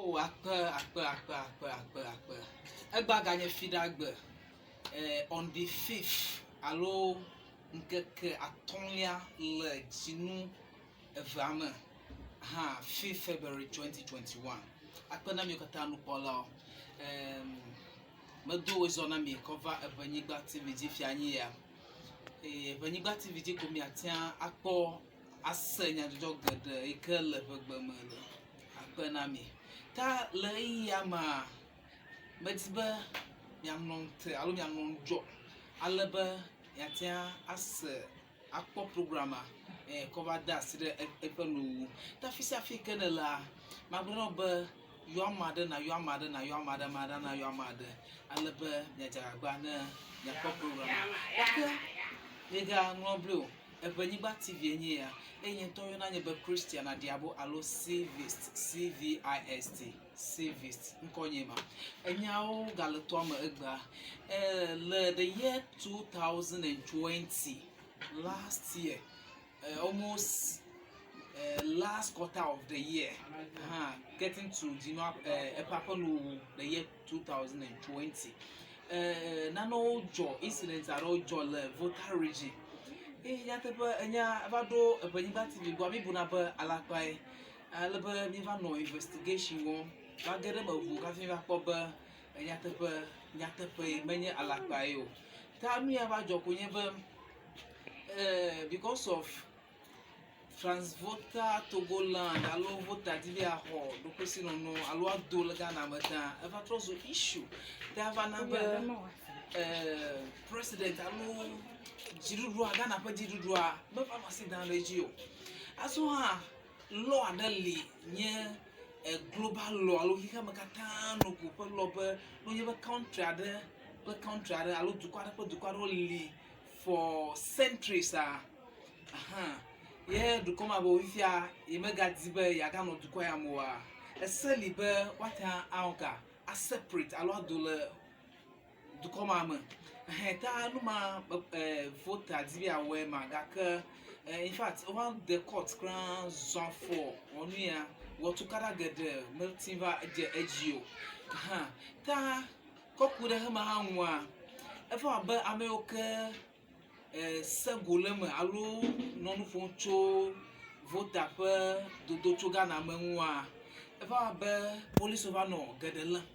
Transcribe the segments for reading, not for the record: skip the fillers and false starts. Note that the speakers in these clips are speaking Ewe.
Oh, akpe, akpe, akpe, akpe, akpe, akpe. Egbea ganye Fiɖagbe, eh, on the fifth alo ŋkeke atɔ̃lia le dzinu evea me hã, fifth February 2021. Akpe na miwo katã nukpɔlawo. Em, medo wòezɔ na mi kɔ va Eʋenyigba TV dzi fia nyi ya. Eye Eʋenyigba TV dzi ko miatea akpɔ ase nyadzɔdzɔ geɖe yi ke le ʋegbe me le. Akpe na mi. Ta le ɣeyiɣia mea, medi be mianɔ ŋute alo mianɔ ŋudzɔ ale be miatea ase akpɔ programmea kɔ va de asi ɖe eƒe nuwuwu. Ta fi sia fi ke nèlea, magblɔ na wò be yɔ ame aɖe nayɔ ame aɖe nayɔ ame aɖe ame aɖe nayɔ ame aɖe ale be miadze agbagba ne miakpɔ programmea. Gake migaŋlɔ be o. Eʋenyigba TV enye ya eye nye ŋutɔ woyɔna nye be Christian Adiabo alo Cvist, C-V-I-S-T, Cvist ŋkɔ nye ma. Enyawo gale toa me egbea. E, le the year 2020, last year, uh, almost uh, last quarter of the year, huh, getting to dzinua uh, eƒe aƒenuwuwu, the year 2020. Eh, nanewo dzɔ, incident aɖewo dzɔ le Volta region. Eye nyateƒe enya eva ɖo Eʋenyigba TV gbɔa, míebuna be alakpae. Ale be míeva nɔ investigation wɔm va ge ɖe eme ʋuu hafi míeva kpɔ be nyateƒe, nyateƒee menye alakpae o. Ta nu ya va dzɔ koe nye be eh, because of Transvolta Togoland alo Volta di be yeaxɔ ɖokuisinɔnɔ alo ado le Ghana me ta eva trɔ zu issue ta eva na be eh, president alo dziɖuɖua, Ghana ƒe dziɖuɖua meva nɔ asi dam ɖe edzi o. Azɔ hã law aɖe li nye eh, global law alo xexeame katã nogo ƒe law be ne wonye be country aɖe kple country aɖe alo dukɔ aɖe kple dukɔ aɖewo li for centuries a, Ahan, ye dukɔ ma be fifia yemegadi be yeaganɔ dukɔ ya me oa, ese li be woate ŋu awɔ ka a separate alo ado le dukɔ ma me. Ehɛ ta nu ma e voter di be yeawɔe ma gake in fact wova de court kura zɔ afɔ wɔ nu ya wɔ tukaɖa geɖe mete va dze edzi o. Ahan ta kɔ ku ɖe xema hã ŋua, eva wɔ abe ame yiwo ke se go le eme alo nɔ nu ƒom tso Volta ƒe dodo tso Ghana me ŋua, eva wɔ abe polisiwo va nɔ geɖe lém.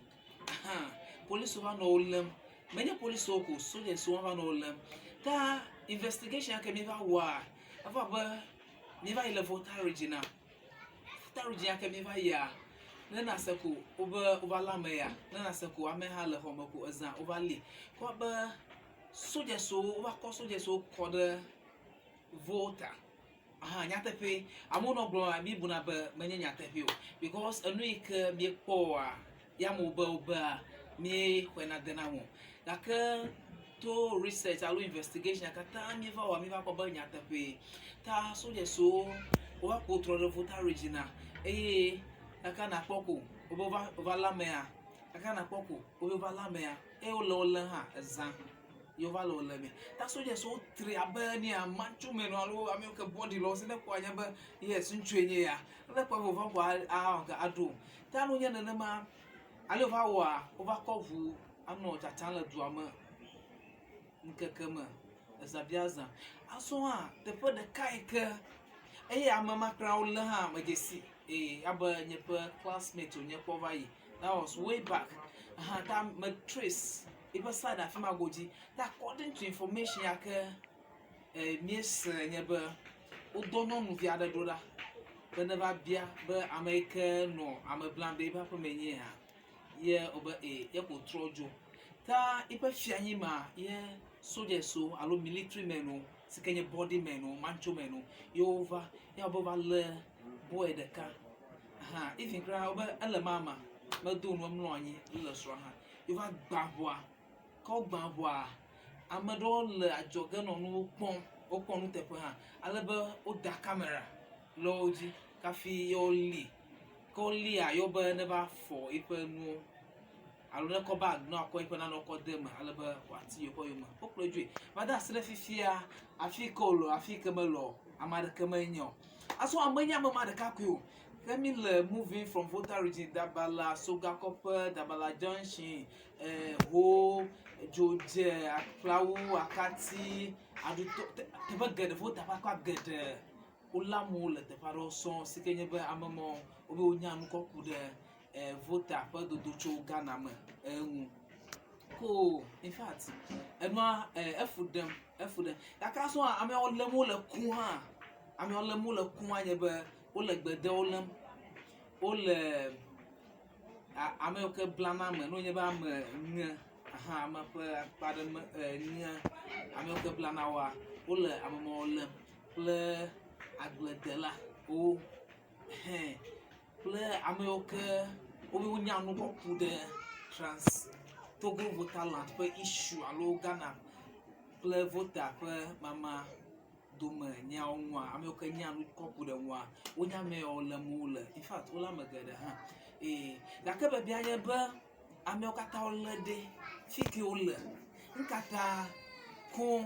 Ahan, polisiwo va nɔ wo lém. Menye polisiwo ko o, sojesiwo hã va nɔ wo lém. Ta investigation ya ke míeva wɔa, eva wɔ abe míeva yi le Volta Region-a, Volta Region ya ke míeva yia, ne nase ko wobe wova lé ame ya, ne nase ko ame hã le xɔme ko ezã wova lée. Kpɔ be Sodjesiwo wova kɔ sodjesiwo kɔ ɖe Volta. Ahan nyateƒee. Amewo nɔ gblɔm míebuna be menye nyateƒee o because enu yi ke míekpɔ oa ye amewo be wobea míexɔena dena eme o. Gake to research alo investigation katã míeva wɔa míeva kpɔ be nyateƒee. Ta sodjesiwo wova ƒo trɔ ɖe Volta Region-a eye kaka nakpɔ ko wobe wova wova lé amea, kaka nakpɔ ko wobe wova lé amea. Eye wole wo lém hã ezã ye wova le wo lém. Ta sodjesiwo wotri abe nea macho men alo ame yiwo ke bɔdi le wo si ne ekpɔa anya be yes ŋutsue nye ya. Ne ekpɔe vɔ vɔ kpoa aɖo. Ta ne wonye nenema ale wova wɔa wova kɔ ŋu anɔ tsatsam le dua me ŋkeke me ezã bia zã. Azɔ hã teƒe ɖeka yi ke eye ame ma kura wolé hã medze si eye abe nye ƒe classmate wonye kpɔ va yi. That was way back. Aha, ta me trace eƒe side afi ma godzi. Ta according to information ya ke eh, míese nye be wodɔ nyɔnuvi aɖe ɖo ɖa be neva bia be ame yi ke nɔ ame blam ɖe eƒe aƒeme nye ya. Ye wobe ee, ye ko trɔ dzo. Ta eƒe fianyi ma ye soldiers-wo alo military men-wo si ke nye body men-wo, mancho men-wo ye wova ye wobe wova lé boy ɖeka. Hã even kura wobe ele mama medo nu emlɔ anyi le srɔ̃a hã. Ye wova gbã ʋɔa. Ke wogbã ʋɔa, ame ɖewo le adzɔge nɔ nuwo kpɔm. Wokpɔ nuteƒe hã ale be woda kamera le wo dzi hafi ye woli. Ke wolia ye wobe neva fɔ eƒe nuwo alo nekɔ bag ne woakɔ eƒe nanewo kɔ de eme ale be wòati yeƒe yome. Wokplɔe dzoe. Va de asi ɖe fifia afi yi ke wòle o, afi yi ke mele o, ame aɖeke menya o. Azɔ hã menye ame ma ɖeka koe o. Ke mi le moving from Volta region, Dabala, Sogakɔƒe, Dabala Junction, eh, Ho, Dzodze, Akplawu, Akati, Aɖutɔ, teƒe geɖe, Volta ƒe akpa geɖe. Wolé amewo le teƒe aɖewo sɔŋ si ke nye be ame mawo wobe wonya nu kɔ ku ɖe eh, Volta ƒe dodo tso Ghana me eŋu. Ko in fact enua eh, efu ɖem, efu ɖem. Gake azɔ hã ameawo lém wole kum hã. Ameawo lém wole kum anye be wole gbedewo lém. Wole ame yiwo ke blana ame ne wonye be ame ŋe hã ame ƒe akpa ɖe me ŋe ame yiwo ke blana woa, wole ame mawo lém kple agbledelawo hɛ kple ame yiwo ke wobe wonya nu kɔ ku ɖe trans Togo Volta land ƒe issue alo Ghana kple Volta ƒe mama dome nyawo ŋua, ame yiwo ke nya nu kɔ ku ɖe eŋua, wonye ame yawo lém wole. In fact, wolé ame geɖe hã. Eye gake biabia nye be amewo katã wolé ɖe, fi ke wole, nu ka ta koŋ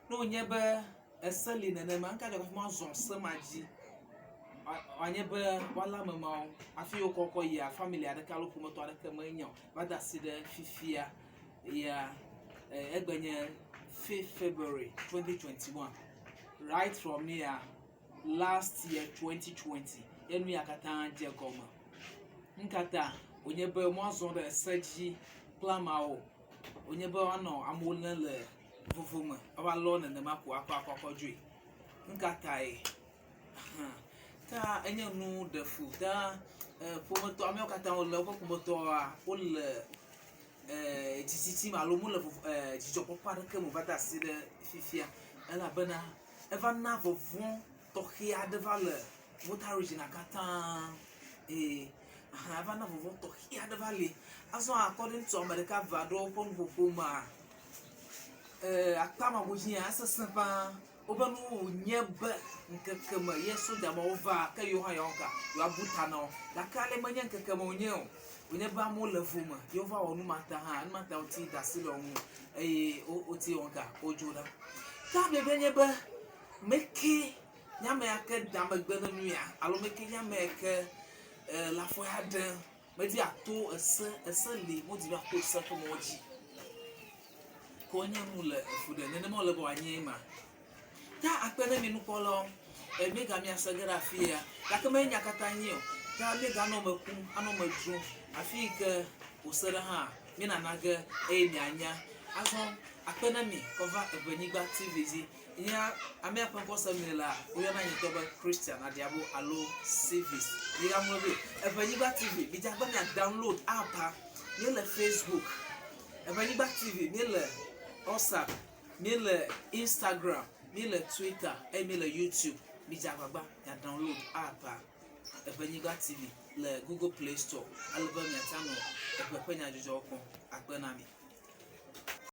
ne wònye be ese li nenema, nu ka ta hafi woazɔ se ma dzi wòanye be woalé ame mawo hafi wokɔkɔ yia family aɖeke alo ƒometɔ aɖeke menya o va de asi ɖe fifia ya egbe nye 5th February 2021 right from here last year 2020 ye nu ya katã dze gɔme. Nu ka ta wònye be woazɔ ɖe ese dzi kple ameawo wònye be woanɔ amewo lém le vovo me woava lɔ nenema ko akɔ akɔ akɔ dzoe. Nu ka tae? Ta enye nu ɖefu ta ƒometɔ amewo katã wole woƒe ƒometɔwoa wole dzitsitsi me alo wole dzidzɔkpɔkpɔ aɖeke me va de asi ɖe fifia elabena eva na vɔvɔ̃ tɔxɛ aɖe va le Volta region katã eye hã eva na vɔvɔ̃ tɔxɛ aɖe va li. Azɔ according to ame ɖeka eve aɖewo ƒe nuƒoƒo mea, akpa ma godzia esesẽ ƒãa. Woƒe nu wònye be ŋkeke me ye soja mawo va ke yewo hã yewoawɔ ka? Yewoabu ta na wo. Gake ale menye ŋkeke me wònye o. Wònye be amewo le vo me ye wova wɔ nu ma ta hã, nu ma ta woti da asi le wo ŋu eye woti wɔ ka? Wodzo ɖa. Ke biabia nye be, meke nye ame ya ke da megbe ne nu ya alo meke nye ame ya ke le afɔ ya ɖem medi ato ese, ese li medi be ato ese ƒe mɔ dzi. Ko nye nu le efu ɖe nenema wòle be wòanye ema. Ta akpe ne mi nukpɔlawo, e míega mia se ge ɖe afi ya gake menye nya katã nye o. Ta míeganɔ eme kum anɔ eme dzrom afi yi ke wòse ɖe hã míenana ge eye mianya. Azɔ akpe ne mi kɔ va Eʋenyigba TV dzi. Nyea amea ƒe ŋkɔ sem miele woyɔna nye ŋutɔ be Christian Adiabo alo Civis. Migaŋlɔ be o. Eʋenyigba TV, midze agbagba mia download app-a. Míele Facebook. Eʋenyigba TV, míele WhatsApp, míele Instagram, míele Twitter eye míele YouTube. Midze agbagba mia download app-a Eʋenyigba TV le Google Play Store ale be miate anɔ eʋe ƒe nyadzɔdzɔwo kpɔm. Akpe na mi.